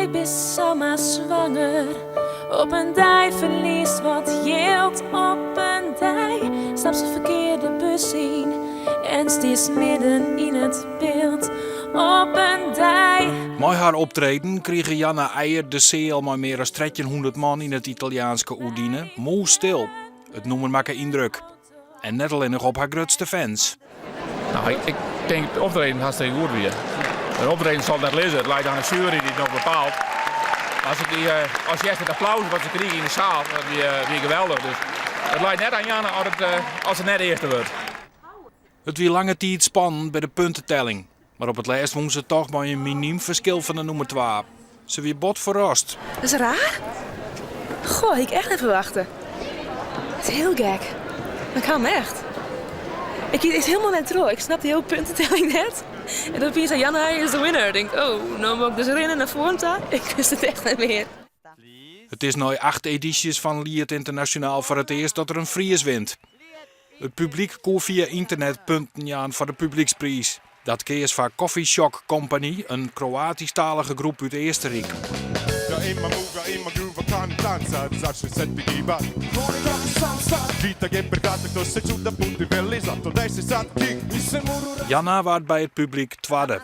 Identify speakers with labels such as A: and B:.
A: dei bist samar swanger, op in dei ferliest wat jild, op in dei stapst de ferkearde bus yn en stiest midden yn it byld. Op in dei.
B: Mei har optreden krige Janna Eijer de seal mei mear as 1300 man yn it Italiaanske Udine mûsstil. It nûmer makke yndruk. En net allinnich op har grutste fans.
C: No, ik tink it optreden hartstikke goed wie. It optreden sil net lizze, it leit oan de sjuery dy't it noch bepaalt. As ik die, eh, as hearst it applaus wat se krige yn de saal, dat wie, eh, wie geweldich. Dus it leit net oan Janna as, it, eh, as se net earste wurdt.
B: It wie lange tiid spannend by de puntetelling, mar op it lêst wûn se toch mei in minym ferskil fan de nûmer twa. Se wie bot ferrast.
D: Dat is raar. Goh, hie ik echt net ferwachte. Het is hiel gek. Dat kan echt. Ik hie it hielendal net troch. Ik snap dy hiele puntetelling net. En dan opiens sei Janna is de winner. Ik denk, oh, no moat ik dus rinne nei foaren ta. Ik wist it echt net mear.
B: It is nei acht edysjes fan Liet Ynternasjonaal foar it earst dat der in Fries wint. It publyk koe fia ynternet punten jaan foar de publykspriis. Dat keas foar Coffee Shock Company, in Kroatysktalige groep út Eastenryk. Janna waard by it publyk twadde.